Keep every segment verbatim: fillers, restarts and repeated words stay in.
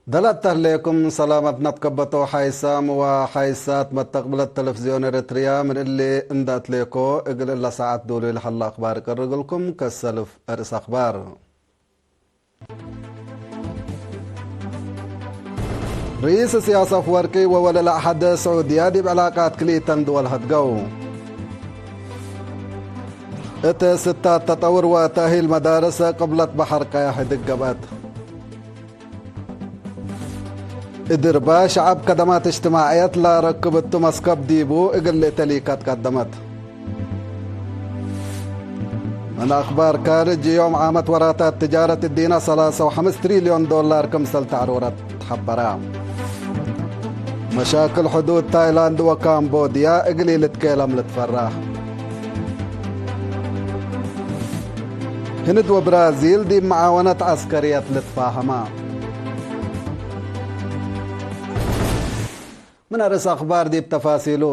ደላተ ህሌኩም ሰላመት ነትከበቶ ሓይሳም ወሓይሳት መተቅብለት ተለፍዝዮን ኤረትርያ፣ ምን እሊ እንደ እትሌኮ እግል እለ ሳዐት ዱሉይ ለሀለ አክባር እቀርግልኩም። ከሰልፍ አርእስ አክባር። ርኢስ እስያስ አፍወርቂ ወወሊ ለአሐድ ስዑድያ ዲብ ዕላቃት ክልኢተን ድወል ሀድገው። እት ስታት ተጠውር ወተእሂል መዳርስ ቅብለት በሐር ቀያሕ ህድግ ገብአት። እድርባ ሸዐብ ከደማት እጅትማዕየት ለረክብ እቱ መስከብ ዲቡ እግል ልእተሊከት ቀደመት። ምን አክባር ካርጅ፣ ዮም ዓመት ወራታት ትጃረት እዲነ ሰላሳ ወሐምስ ትሪልዮን ዶላር ክምሰል ተዕሮረት ተሐበረ። መሻክል ሕዱድ ታይላንድ ወካምቦድያ እግል ኢልትኬለም ልትፈራህ። ህንድ ወብራዚል ዲብ መዓወነት ዐስከርየት ልትፋሀማ። ምን አርእስ አክባር ዲብ ተፋሲሉ።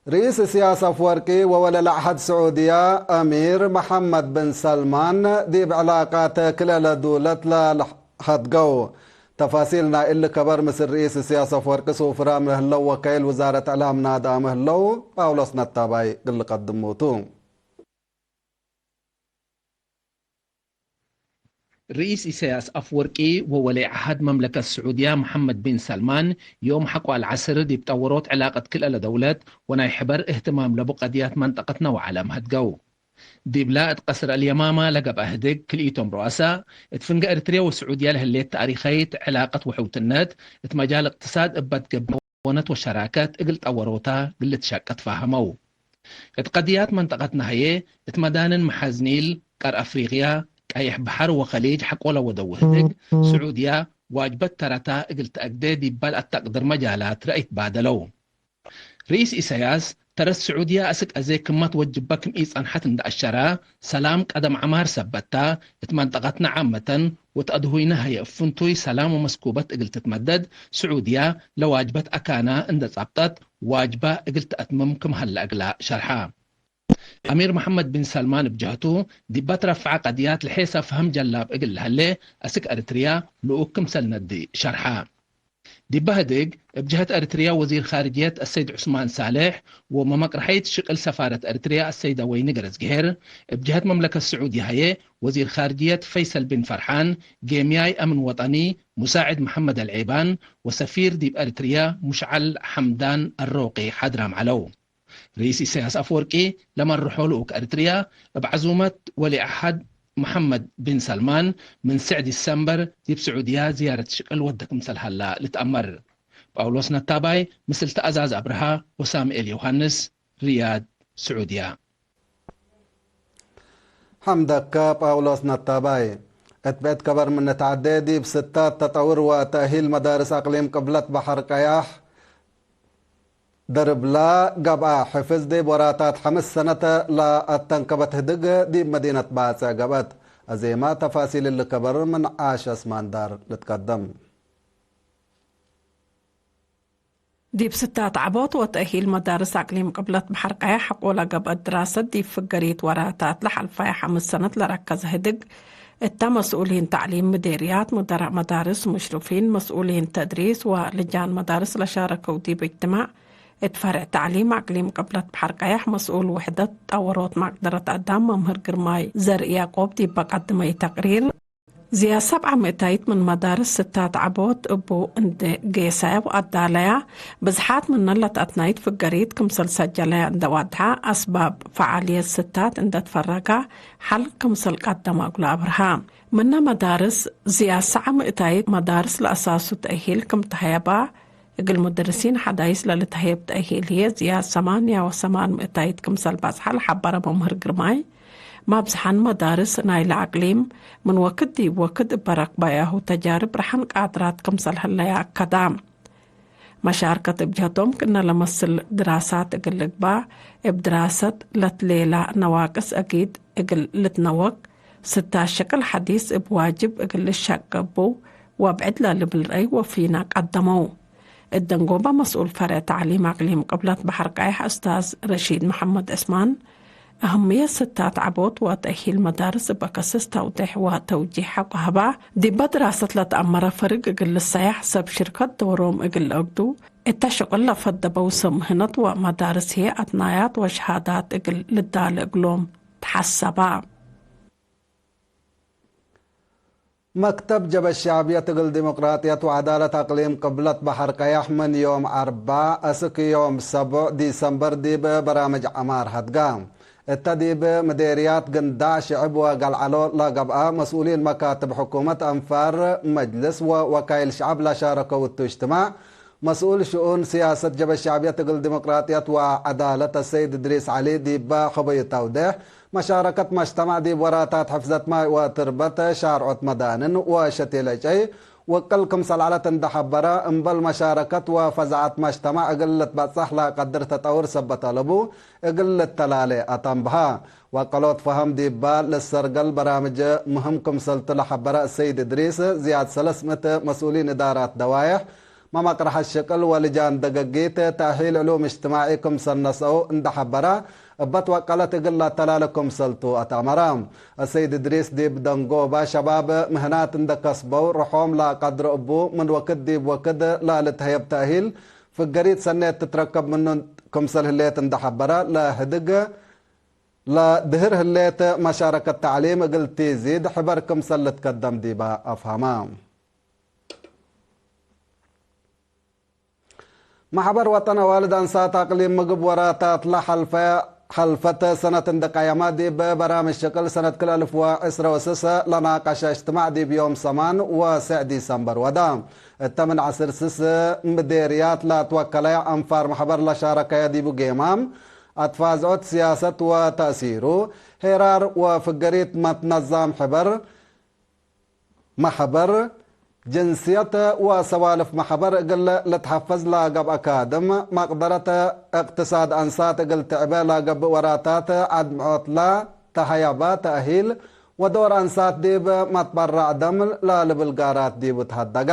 ርኢስ እስያስ አፍወርቂ ወወለ ለዐሀድ ስዑድያ አሚር መሐመድ ብን ሰልማን ዲብ ዕላቃት ክልኤ ለዱለት ለለሀድገው። ተፋሲል ናይ እሊ ከበር ምስል ርኢስ እስያስ አፍወርቂ ሱፍራ ምን ህለው ወከይል ውዛረት እዕላም ናድአም ህለው ጳውሎስ ነታባይ እግል ልቀድሙ ቱ። ርኢስ ኢሰያስ አፍወርቂ ወወሌ ዐሀድ መምለከት ስዑድያ መሐመድ ቢን ሰልማን፣ ዮም ሐቆ አልዐስር ዲብ ጠወሮት ዕላቀት ክልኤ ለደውለት ወናይ ሕበር እህትማም ለቡ ቀድያት መንጠቀትነ ወዐለም ሀድገው። ዲብላ እት ቀስር አልየማማ ለገብአ ህድግ፣ ክልኢቶም ሩአሳ፣ እት ፍንገ ኤርትርየ ወስዑድያ ለህሌት ታሪኸይት ዕላቀት ወሕውትነት፣ እት መጃል እቅትሳድ እበ ትገብእ መዓወነት ወሸራከት እግል ጠወሮታ እግል ልትሸቄ ትፋሀመው። እት ቀድያት መንጠቀትነ ሀዬ፣ እት መዳንን መሐዝ ኒል፣ ቀር አፍሪቅያ፣ ቀይሕ በሐር ወከሊጅ ሐቆለ ወደው ህድግ፣ ስዑድያ ዋጅበት ተረታ እግል ተአግዴ ዲበ ለአተቅድር መጃላት ረአይ ትባደለው። ርኢስ ኢሰያስ፣ ተረት ስዑድያ አስክ አዜ ክመት ወጅበ ክም ኢጸንሐት እንደ አሸረ፣ ሰላም ቀደም ዐማር ሰበት ተ፣ እት መንጠቀትነ ዓመተን ወእት አድሁይነ ሀዬ እብ ፍንቱይ ሰላም ወመስኩበት እግል ትትመደድ፣ ስዑድያ ለዋጅበት አካና እንደ ጸብጠት፣ ዋጅበ እግል ተአትምም ክም ሀለ እግላ ሸርሐ። አሚር መሐመድ ቢን ሰልማን እብ ጀህቱ፣ ዲበ ትረፈዐ ቀድያት ለሔሰ ፈህም ጀላብ እግል ለሀሌ፣ አስክ ኤርትርያ ልኡክ ክምሰል ነዲ ሸርሐ። ዲበ ህድግ፣ እብ ጀህት ኤርትርያ ወዚር ኻርጅየት አሰይድ ዑስማን ሳልሕ ወመመቅረሐይት ሽቅል ሰፋረት ኤርትርያ አሰይደ ወይኒ ገረዝግሄር፣ እብ ጀህት መምለከት ስዑድየ ሀዬ፣ ወዚር ኻርጅየት ፈይሰል ቢን ፈርሓን፣ ጌምያይ አምን ወጠኒ ሙሳዕድ መሐመድ አልዔባን ወሰፊር ዲብ ኤርትርያ ሙሽዐል ሐምዳን አሮቂ ሓድራም ዐለው። ርኢስ ኢሰያስ አፍወርቂ ለመርሖ ልኡክ ኤርትርያ፣ እብ ዐዙመት ወሊ ዐሀድ መሐመድ ቢን ሰልማን፣ ምን ስዕ ዲሰምበር ዲብ ስዑድያ ዝያረት ሽቅል ወደ ክምሰል ሀላ ልትአመር። ጳውሎስ ነታባይ ምስል ተአዛዝ አብርሃ ወሳምኤል ዮሐንስ፣ ሪያድ፣ ስዑድያ። ሐምደከ ጳውሎስ ነታባይ። እት ብዕድ ከበር ምን ንትዐዴ፣ ዲብ ስታት ተጠውር ወተእሂል መዳርስ አቅሊም ቅብለት በሐር ቀያሕ፣ ደርብላ ገብአ። ሕፍዝ ዲብ ወራታት ሐምስ ሰነት ለአተንከበት ህድግ ዲብ መዲነት ባጽዕ ገብአት። አዜማ ተፋሲል እሊ ከበር ምን ዓሽ አስማንዳር ልትቀደም። ዲብ ስታት ዐቦት ወተእሂል መዳርስ አቅሊም ቅብለት በሐር ቀያሕ ሐቆለ ገብአት ድራሰት ዲብ ፍገሪት ወራታት ለሐልፈየ ሐምስ ሰነት ለረከዘ ህድግ፣ እተ መስኡሊን ተዕሊም፣ ምዴርያት፣ ሙደራእ መዳርስ፣ ሙሽርፊን፣ መስኡሊን ተድሪስ ወልጃን መዳርስ ለሻረከው ዲብ እጅትማዕ፣ እት ፈርዕ ተዕሊም አቅሊም ቅብለት በሐር ቀያሕ መስኡል ውሕደት ጠወሮት ማቅደረት አዳም መምህር ግርማይ ዘርኢያቆብ ዲበ ቀድመይ ተቅሪር፣ ዝያድ ሰብዓ ምእታይት ምን መዳርስ ስታት ዐቦት እቡ እንዴ ጌሰ ወአዳለያ፣ ብዝሓት ምነን ለተአትናይት ፍገሪት ክምሰል ሰጀለያ እንዴ ዋድሐ፣ አስባብ ፈዓልየት ስታት እንዴ ትፈረጋ፣ ሐል ክምሰል ቀደመ እግሉ አብርሃ። ምነ መዳርስ ዝያድ ሰብዓ ምእታይት መዳርስ ለአሳሱ ተእሂል ክም ተሀየባ፣ እግል ሙደርሲን ሐዳይስ ለልትሀየብ ተእሂል ህዬ ዝያድ ሰማንያ ወሰማን ምእታይት ክምሰል በጽሐ ለሐበረ መምህር ግርማይ፣ መብዝሐን መዳርስ ናይለ አቅሊም ምን ወክድ ዲብ ወክድ እበ ረክባያሁ ተጃርብ ረሐን ቃድራት ክምሰል ህለየ አከዳ። መሻርከት እብ ጀህቶም ክእነ ለመስል ድራሳት እግል ልግባእ፣ እብ ድራሰት ለትሌላ ነዋቅስ አጊድ እግል ልትነወቅ፣ ስታት ሸቅል ሐዲስ እብ ዋጅብ እግል ልሸቀቡ ወብዕድ ለልብል ረአይ ወፊና ቀደመው። እት ደንጎበ መስኡል ፈርዕ ተዕሊም አቅሊም ቅብለት በሐር ቀያሕ እስታዝ ረሺድ መሐመድ ዕስማን፣ አህምየት ስታት ዐቦት ወተእሂል መዳርስ እበ ከስስ ተውዴሕ ወተውጂሕ ሐቆ ሀባ፣ ዲበ ድራሰት ለተአመረ ፈርግ እግል ልሰያሕ ሰብ ሽርከት ዶሮም እግል ለአግዱ፣ እተ ሽቅል ለፈደበው ሰብ ምህነት ወመዳርስ ህዬ አትናያት ወሸሃዳት እግል ልዳለ እግሎም ተሐሰባ። መክተብ ጀበ ሸዕብየት እግል ዲሞቅራጥየት ወዐዳለት አቅሊም ቅብለት በሐር ቀያሕ ምን ዮም አርበዕ እስክ ዮም ሰቡዕ ዲሰምበር ዲብ በራምጅ ዐማር ሀድጋ። እተ ዲብ ምዴርያት ግንዳዕ ሽዕብ ወገልዐሎ ለገብአ መስኡሊን መካትብ ሕኩመት አንፋር፣ መጅልስ ወወካይል ሸዐብ ለሻረከው እቱ እጅትማዕ፣ መስኡል ሽኡን ስያሰት ጀበ ሸዕብየት እግል ዲሞቅራጥየት ወዐዳለት አሰይድ እድሪስ ዐሊ ዲበ ኸበዩ ተውዴሕ፣ መሻረከት መጅተማዕ ዲብ ወራታት ሕፍዘት ማይ ወትርበት፣ ሻርዖት መዳንን ወሸቴ ለጨይ ውቅል ክምሰል ዐለት እንዴ ሐበረ፣ እምበል መሻረከት ወፈዛዐት መጅተማዕ እግል ልትበጸሕ ለቀድር ተጠውር ሰበት አለቡ እግል ልተላሌ አተንብሀ። ወቀሎት ፈሀም ዲባ ልሰርገል በራምጅ ምህም ክምሰልቱ ለሐበረ አሰይድ እድሪስ፣ ዝያድ ሰለስ ምእት መስኡሊን እዳራት ደዋይሕ፣ መመቅረሐት ሽቅል ወልጃን ደገጊት ተእሂል ዕሉም እጅትማዒ ክምሰል ነስአው እንዴ ሐበረ፣ እበ ትወቀለት እግል ለአተላለ ክምሰልቱ አትአመረ። አሰይድ እድሪስ ዲብ ደንጎበ ሸባብ ምህናት እንዴ ከስበው ርሖም ለቀድሮ እቡ፣ ምን ወክድ ዲብ ወክድ ለልትሀየብ ተእሂል ፍገሪት ሰኔት ትትረከብ ምኑ ክምሰል ህሌት እንዴ ሐበረ፣ ለህድግ ለድህር ህሌት መሻረከት ተዕሊም እግል ቲዚድ ሕበር ክምሰል ልትከደም ዲበ አፍሀመ። መሕበር ወጠን አዋልድ አንሳት አቅሊም ምግብ ወራታት ለሐልፈ ሐልፈት ሰነት እንዴ ቀየመ፣ ዲብ በራምጅ ሽቅል ሰነት ክልኤ አልፍ ወዕስረ ወስስ ለናቀሸ እጅትማዕ ዲብ ዮም ሰማን ወስዕ ዲሰምበር ወዳ። እተ ምን ዐስር ስስ ምዴርያት ለአትወከለየ አንፋር መሕበር ለሻረከየ ዲቡ ጌማም፣ አትፋዝዖት ስያሰት ወተእሲሩ፣ ሄራር ወፍገሪት መትነዛም ሕበር፣ መሕበር፣ ጅንስየት ወሰዋልፍ መሕበር እግል ልትሐፈዝ ለገብአ ካድም፣ መቅደረት እቅትሳድ አንሳት እግል ትዕበ ለገብእ ወራታት አድምዖት ለተሀየበ ተእሂል ወዶር አንሳት ዲብ መትበረዕ ደም ለልብል ጋራት ዲቡ ተሀደገ።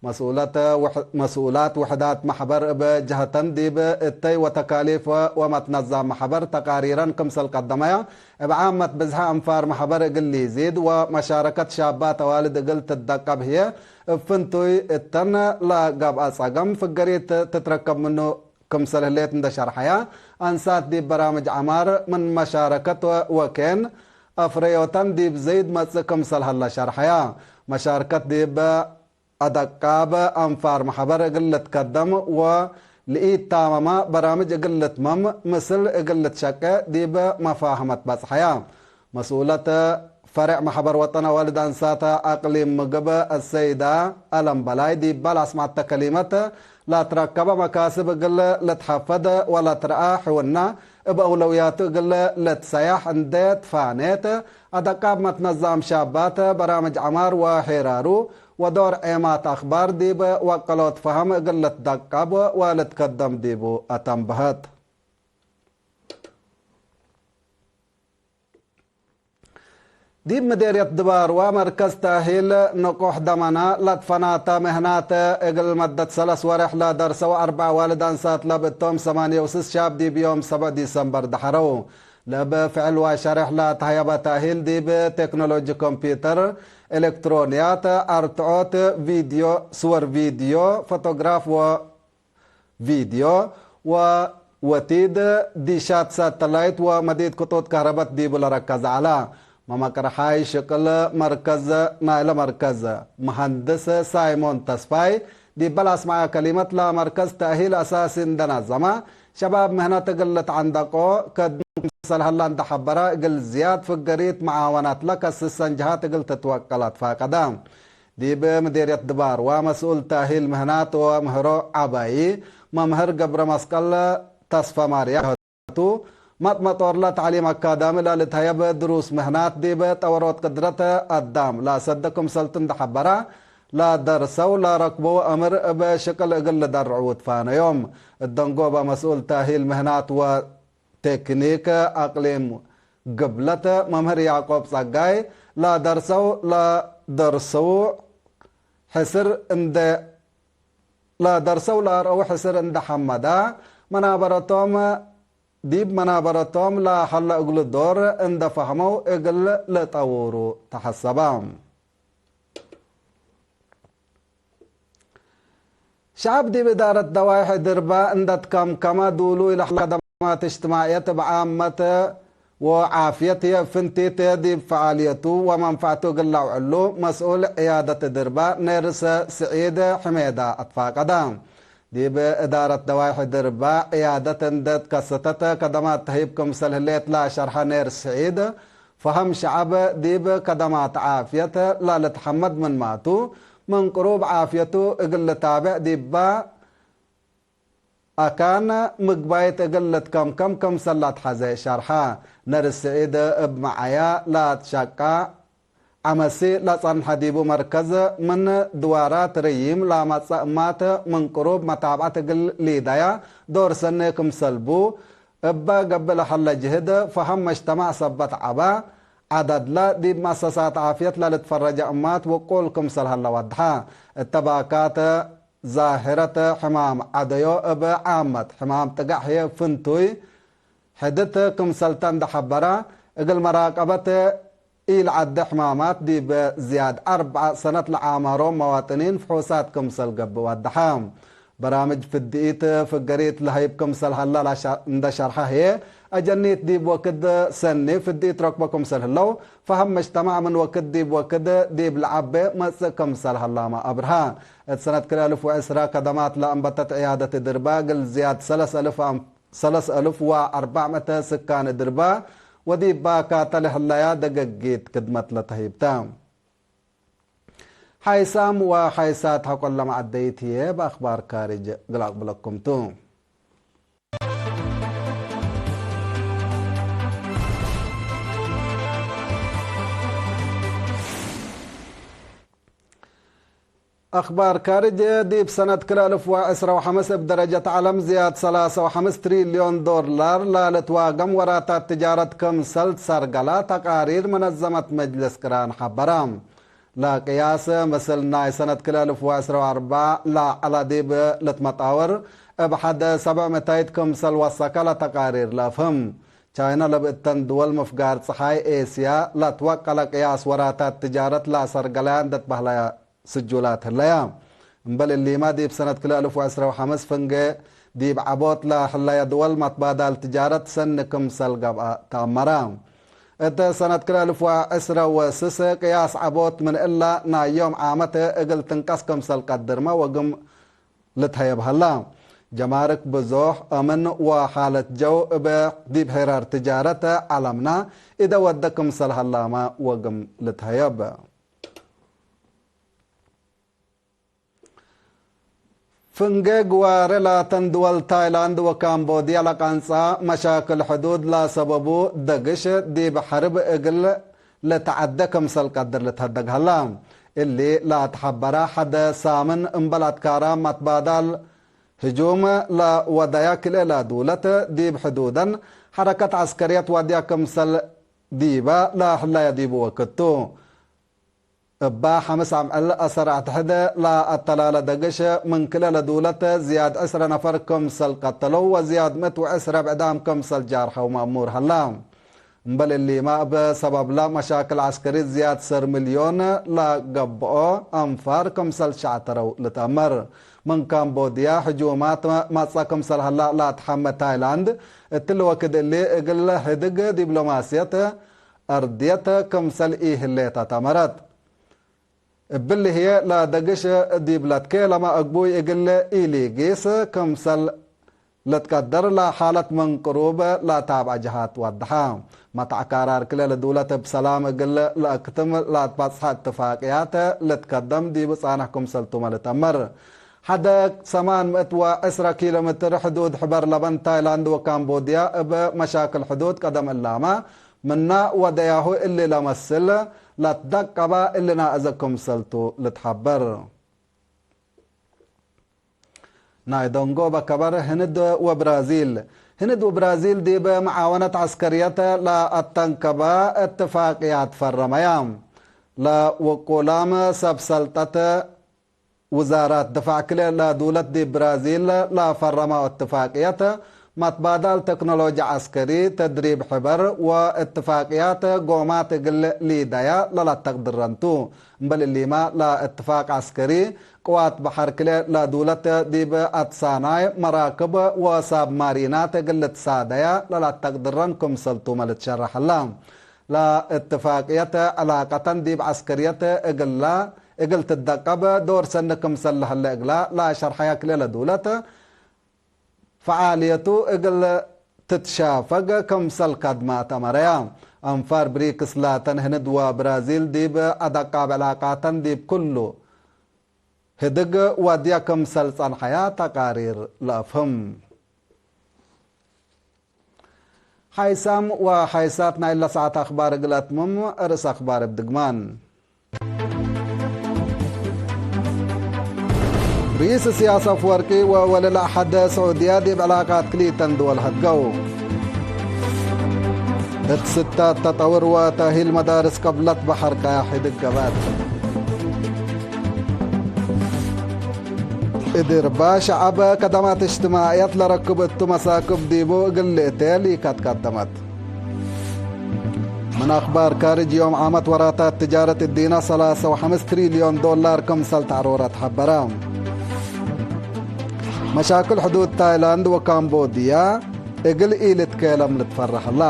መስኡለት ውሕ-፣ መስኡላት ውሕዳት መሕበር እብ ጀሀተን ዲብ እተይ ወተካሊፍ ወመትነዛም መሕበር ተቃሪረን ክምሰል ቀደመየ፣ እብ ዓመት ብዝሐ አንፋር መሕበር እግል ሊዚድ ወመሻረከት ሻባት አዋልድ እግል ትደቀብ ህዬ፣ እብ ፍንቱይ እተን ለገብአ ጸገም ፍገሪት ትትረከብ ምኑ ክምሰል ህሌት እንዴ ሸርሐየ፣ አንሳት ዲብ በራምጅ ዐማር ምን መሻረከት ወኬን አፍረዮተን ዲብ ዘይድ መጽእ ክምሰል ሀለ ሸርሐየ። መሻርከት ዲብ አደቃብ አንፋር መሕበር እግል ልትከደም ወለኢታመመ በራምጅ እግል ልትመም ምስል እግል ልትሸቄ ዲብ መፋህመት በጽሐየ። መስኡለት ፈሬዕ መሕበር ወጠን አዋልድ አንሳት አቅሊም ምግብ አሰይዳ አለም በላይ ዲባ ለአስመዐተ ከሊመት፣ ለትረከበ መካስብ እግል ልትሐፈድ ወለትረአ ሕውነ እብ አውለውያቱ እግል ልትሰያሕ እንዴ ትፋኔት፣ አደቃብ መትነዛም ሻባት በራምጅ ዐማር ወሄራሩ ወዶር ዔማት አክባር ዲብ ወቀሎት ፈሀም እግል ልትደቀብ ወልትከደም ዲቡ አተንበሀት። ዲብ ምዴርየት ድባርዋ መርከዝ ተእሂል ንቁሕ ደመና ለትፈናተ ምህናት እግል መደት ሰለስ ወሬሕ ለደርሰው አርበዕ አዋልድ አንሳት ለብእቶም ሰማንየ ወስስ ሻብ ዲብ ዮም ሰብዕ ዲሰምበር ደሐረው። ለእብ ፍዕል ወሸሬሕ ለተሀየበ ተእሂል ዲብ ቴክኖሎጂ ኮምፒዩተር፣ ኤሌክትሮንያት፣ አርትዖት ቪድዮ፣ ስወር ቪድዮ፣ ፎቶግራፍ ወ ቪድዮ ወወቲድ ዲሻት ሳተላይት ወመዲድ ክጡት ከህረበት ዲቡ ለረከዘ ዐለ። መመቅርሓይ ሽቅል መርከዝ ናይለ መርከዝ መሀንድስ ሳይሞን ተስፋይ ዲበ ለአስመዐ ከሊመት፣ ለመርከዝ ተእሂል አሳሲ እንደ ናዘመ፣ ሸባብ ምህነት እግል ልትዐንደቆ ከድም ክምሰል ሀላ እንደ ሐበረ፣ እግል ዝያድ ፍገሪት መዓወናት ለከስሰን ጀሃት እግል ትትወቀል አትፋቀደ። ዲብ ምዴርየት ድባርዋ መስኡል ተእሂል ምህናት ወምህሮ ዐባዪ መምህር ገብረመስቀል ተስፈማርያም ቱ፣ መጥመጦርለ ተዕሊም አካዳሚ ለልትሀየብ ድሩስ ምህናት ዲብ ጠወሮት ቅድረት አዳም ለአሰደ ክምሰልቱ እንደ ሐበረ፣ ለደርሰው ለረክበው አምር እብ ሽቅል እግል ልደርዑ ትፋነዮም። እደንጎበ መስኡል ተእሂል ምህናት ወ ቴክኒክ አቅሊም ግብለት መምህር ያዕቆብ ጸጋይ፣ ለደርሰው ለደርሰው ሕስር እንደ፣ ለደርሰው ለአርአው ሕስር እንደ ሐመዳ፣ መናበረቶም ዲብ መናበረቶም ለሀለ እግሉ ዶር እንደ ፈህመው እግል ልጠውሩ ተሐሰበ። ሸዐብ ዲብ እዳረት ደዋይሕ ድርበ እንደ ትከምከመ፣ ዱሉይ ለሀለ ከደማት እጅትማዕየት እብ ዓመት ወዓፍየት ፍንቲት ዲብ ፈዓልየቱ ወመንፈዕቱ እግል ለአውዕሉ መስኡል ዕያደት ድርበ ኔርስ ስዒድ ሕሜዳ አትፋቀደ። ዲብ እዳረት ደዋይሕ ድርበ ዕያደት እንደ ትከሰተት ከደማት ተህይብ ክምሰል ህሌት ለሸርሐ ኔርስ ስዒድ፣ ፈሀም ሸዐብ ዲብ ከደማት ዓፍየት ለልትሐመድ ምንማቱ፣ ምን ቅሩብ ዓፍየቱ እግል ልታብዕ ዲባ አካን ምግባይት እግል ልትከምከም ክምሰል ለአትሐዜ ሸርሐ። ነርስ ስዒድ እብ መዓያ ለአትሸቃ ዐመሲ ለጸንሐ ዲቡ መርከዝ ምን ድዋራት ርይም ለመጽአ እማት ምን ቅሩብ መታብዐት እግል ሊደያ ዶር ሰኒ ክምሰል ቡ፣ እበ ገብእ ለሀለ ጅህድ ፈሀም መጅተማዕ ሰበት ዐበ ዐደድለ ዲብ መአሰሳት ዓፍየት ለልትፈረጀ እማት ውቁል ክምሰል ሀለ ወድሐ። እተ ባካት ዛህረት ሕማም ዐደዮ እብ ዓመት፣ ሕማም ጥገዕ ህዬ ፍንቱይ ሕድት ክምሰልተ እንደ ሐበረ፣ እግል መራቀበት ኢልዐደ ሕማማት ዲብ ዝያድ አርበዕ ሰነት ለዓማሮም መዋጥኒን ፍሑሳት ክምሰል ገብእ ወደሐ። በራምጅ ፍድኢት ፍገሪት ለሀይብ ክምሰል ሀላ ላሸ-፣ እንደ ሸርሐ ህዬ፣ አጀኒት ዲብ ወክድ ሰኒ ፍድኢት ረክቦ ክምሰል ህለው፣ ፈሀም መጅተማዕ ምን ወክድ ዲብ ወክድ ዲብ ለዐቤ መጽእ ክምሰል ሀላመ አብርሀ። እት ሰነት ክልኤ አልፍ ወዕስራ ከደማት ለአንበተት ዕያደት ድርበ እግል ዝያድ ሰለስ አልፍ አም-፣ ሰለስ አልፍ ወአርበዕ ምእት ስካን ድርበ ወዲብ ባካተ ለህለያ ደገጊት ክድመት ለተህይብተ። ሓይሳም ወሓይሳት ሐቆለ መዐደይት ህዬ በአክባር ካርጅ እግል አቅብለኩም ቱ። አክባር ካርጅ። ዲብ ሰነት ክልኤ አልፍ ወዕስራ ወሐምስ እብ ደረጀት ዐለም ዝያድ ሰላሳ ወሐምስ ትሪልዮን ዶላር ለልትዋገም ወራታት ትጃረት ክምሰል ትሰርገላ ተቃሪር መነዘመት መጅልስ ቅራን ሐበረ። ለቅያስ ምስል ናይ ሰነት ክልኤ አልፍ ወዕስራ ወአርበዕ ለዐለ ዲብ ልትመጣወር እብ ሐድ ሰብዕ ምእታይት ክምሰል ወሰከ ለተቃሪር ለአፍህም። ቻይና ለብእተን ድወል ምፍጋር ጸሓይ ኤስያ ለትወቀለ ቅያስ ወራታት ትጃረት ለአሰርገለያ እንዴ ትበህለያ ስጁላት ህለያ። እምበል እሊመ፣ ዲብ ሰነት ክልኤ አልፍ ወዕስራ ወሐምስ ፍንጌ ዲብ ዐቦት ለህለየ ድወል መትባዳል ትጃረት ሰኒ ክምሰል ገብአ ተአመረ። እተ ሰነት ክልኤ አልፍ ወዕስራ ወስስ ቅያስ ዐቦት ምን እለ ናይ ዮም ዓመት እግል ትንቀስ ክምሰል ቀድርመ ወግም ልትሀየብ ሀላ። ጀማርክ ብዞሕ፣ አምን ወሓለት ጀው እበ ዲብ ሄራር ትጃረት ዐለምና ኢደ ወደ ክምሰል ሀላመ ወግም ልትሀየብ። ፍንጌ ግዋሬ ላተን ድወል ታይላንድ ወካምቦድያ ለቀንጸ መሻክል ሕዱድ ለሰበቡ ደግሽ ዲብ ሐርብ እግል ልትዐደ ክምሰል ቀድር ልትሀደግ ሀላ። እሊ ለአትሐበረ ሐደ ሳምን እምበል አትካራም መትባዳል ህጁም ለወደያ ክልኤ ለዱለት ዲብ ሕዱደን ሐረከት ዐስከርየት ወድያ ክምሰል ዲበ ለህለየ ዲቡ ወክድ ቱ። እበ ሐምስ አምዕል አሰር አትሕደ ለአተላለ ደግሽ ምን ክልኤ ለዱለት ዝያድ ዕስረ ነፈር ክምሰል ቀተለው ወዝያድ ምእት ወዕስረ ብዕዳም ክምሰል ጃርሐው መእሙር ሀላ። እምበል እሊመ እብ ሰበብለ መሻክል ዐስከሪት ዝያድ ሰር ሚልዮን ለገብኦ አንፋር ክምሰል ሸዕተረው ልትአመር። ምን ካምቦድያ ህጁማት መጽአ ክምሰል ሀላ ለአትሐመ ታይላንድ፣ እትሊ ወክድ እሊ እግል ህድግ ዲብሎማስየት አርድየት ክምሰል ኢህሌት አተመረት። እብሊ ህዬ ለደግሽ ዲብ ለትኬለመ እግቡይ እግል ኢሊጊስ ክምሰል ልትቀደር ለሓለት ምን ቅሩብ ለታብዐ ጀሃት ወደሐ። መትዐ ካራር ክልኤ ለዱለት እብ ሰላም እግል ለአክትም ለአትበጽሐ እትፋቅያት ልትከደም ዲቡ ጻንሕ ክምሰልቱመ ልትአመር። ሐደ ሰማን ምእት ወዕስረ ኪሎ ሜትር ሕዱድ ሕበር ለበን ታይላንድ ወካምቦድያ እብ መሻክል ሕዱድ ቀደም እላመ ምና ወደያሁ እሊ ለመስል ለትደቀበ እሊ ናእዘ ክምሰልቱ ልትሐበር። ናይ ደንጎበ ከበር ህንድ ወብራዚል። ህንድ ወብራዚል ዲብ መዓወነት ዐስከርየት ለአተንከበ እትፋቅያት ፈረመያ። ለውቁላም ሰብ ሰልጠት ውዛራት ድፋዕ ክልኤ ለዱለት ዲብ ብራዚል ለፈረመው እትፋቅየት፣ መትባዳል ተክኖሎጂ ዐስከሪ፣ ተድሪብ ሕበር ወእትፋቅያት ጎማት እግል ሊደያ ለለአተቅድረን ቱ። እምበል እሊመ፣ ለእትፋቅ ዐስከሪ ቅዋት በሐር ክልኤ ለዱለት ዲብ አትሳናይ መራክብ ወሳብማሪናት እግል ልትሳደያ ለለአተቅድረን ክምሰል ቱመ ልትሸረሕ ህለ። ለእትፋቅየት ዕላቀተን ዲብ ዐስከርየት እግላ እግል ትደቀብ ዶር ሰኒ ክምሰል ለህለ እግላ ለሸርሐያ ክልኤ ለዱለት፣ ፈዓልየቱ እግል ትትሻፈግ ክምሰል ከድማት አመረያ። አንፋር ብሪክስ ላተን ህንድ ወብራዚል ዲብ አደቃብ ዕላቃተን ዲብ ኩሉ ህድግ ወድየ ክምሰል ጸንሐያ ተቃሪር ለአፍህም። ሓይሳም ወሓይሳት ናይለ ሰዓት አኽባር እግል አትምም፣ ርእስ አኽባር እብ ድግማን። ርኢስ እስያስ አፍወርቂ ወወልል አሐደ ስዑድያ ዲብ ዕላቃት ክልኢተን ድወል ሀድገው። እት ስታት ተጠውር ወተእሂል መዳርስ ቀብለት በሐር ካያሕ ህድግ ገብአት። እድርባ ሸዐብ ከደማት እጅትማዕየት ለረክብ እቱ መሳክብ ዲቡ እግል ልእቴ ሊካት ቀደመት። ምን አኽባር ካርጅ፣ ዮም ዓመት ወራታት ትጃረት እዲነ ሰላሰ ወሐምስ ትሪልዮን ዶላር ክምሰል ተዕሮረት ሐበረ። መሻክል ሕዱድ ታይላንድ ወካምቦድያ እግል ኢልትኬለም ልትፈረህ ህላ።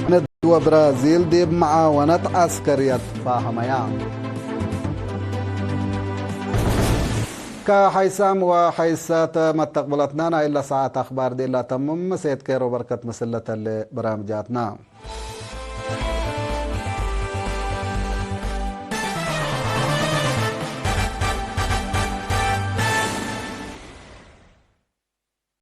ህንድ ወብራዚል ዲብ መዓወነት ዐስከርየት ፋሀመያ። ከሐይሳም ወሐይሳት መተቅብለትና ናይለ ሰዓት አኽባር ዲላ ተምም። ሴት ኬሮ በርከት ምስል ለተሌ በራምጃትና።